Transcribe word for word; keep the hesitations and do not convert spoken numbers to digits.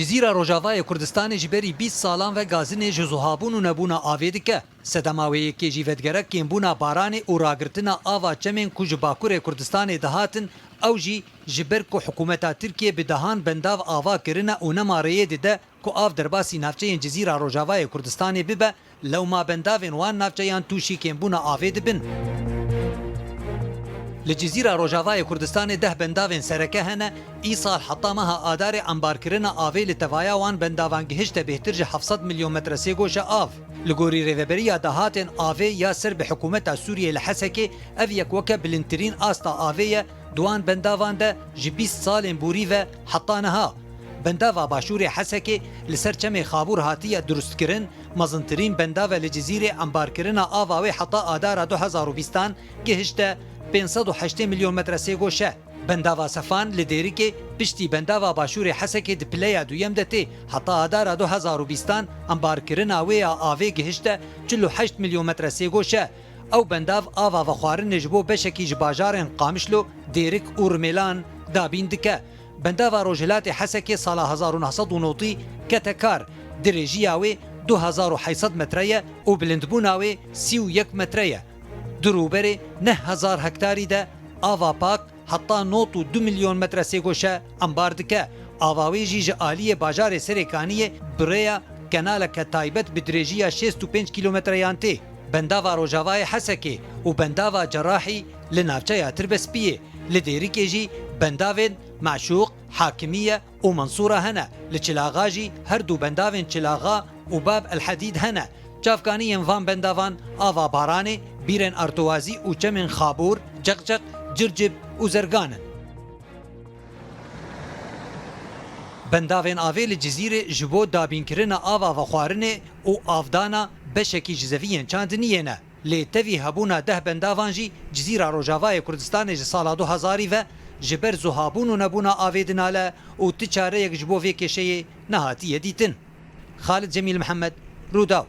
Cizîra Rojavayê Kurdistanê ji berî bîst salan ve gazinê ji zuhabûn û nebûna avê dike. Sedema wê yekê jî vedigere kêmbûna baranê û ragirtina ava çemên ku ji Bakurê Kurdistanê dihatin, ew jî ji ber ku hikûmeta Tirkiyê bi dehan bendav ava kirine û nema rêyê dide ku av derbasî navçeyên Cizîra Rojavayê Kurdistanê bibe, lewma bendavên wan navçeyan tûşî kêmbûna avê dibin. Li Cizîra Rojavayê Kurdistanê deh bendavên sereke hene, îsal heta meha Adarê embarkirina avê li tevaya wan bendavan gihişte bêhtir ji heft sed milyon metresêgoşe av. Li gorî rêveberiya dahatên avê ya ser bi hikûmeta Sûriyê li Hesekê, ev yek weke bilindtirîn asta avê ye, di wan bendavan de ji bîst salên borî ve heta niha. Bendava Başûrê Hesekê li ser çemê Xabûr hatiye durustkirin, mezintirîn bendave li Cizîrê embarkirina ava wê heta Adara du hezar û bîstan gihişte pênc sed û heştê milyon metresêgoşe. Bendava Sefan li Dêrikê piştî bendava Başûrê Hesekê di pileya duyem de tê. Heta Adara du hezar û bîstan embarkirina wê ya avê gihişte çil û heşt milyon metresêgoşe. Ew bendav ava vexwarinê ji bo beşekî ji bajarên Qamişlo, Dêrik û Rimêlan dabîn dike. Bendava Rojhilatê Hesekê sala hezar û neh sed û notî kete kar, dirêjiya wê du hezar û heyt sed metre ye û bilindbûna wê sî û yek metre ye. Di rûberê neh hezar hektarî de ava pak heta nod û du milyon metresêgoşe embar dike. Ava wê jî ji aliyê bajarê Serêkaniyê bi rêya kenaleke taybet bi dirêjiya şêst û pênc kîlometreyan tê. Bendava Rojavayê Hesekê û bendava Cerahî li navçeya Tirbespiyê, li Dêrikê jî bendavên Meşûq, Hakimiye û Mensûra hene. Li Çilaxa jî her du bendavên Çilaxa û Bab el Hedîd hene. Çavkaniyên van bendavan ava Baranê, Bîrên Artowazî û çemên Xabûr, Ceqceq, Circib û Zergan in. Bendavên avê li Cizîrê ji bo dabînkirina ava vexwarinê û avdana beşekî ji zeviyên çandiniyê ne. Lê tevî hebûna deh bendavan jî Cizîra Rojavayê Kurdistanê ji sala du hezarî ve ji ber zuhabûn û nebûna avê dinale û ti çareyek ji bo vê kêşeyê nehatiye dîtin. Xalid Cemîl Mihemed, Rûdaw.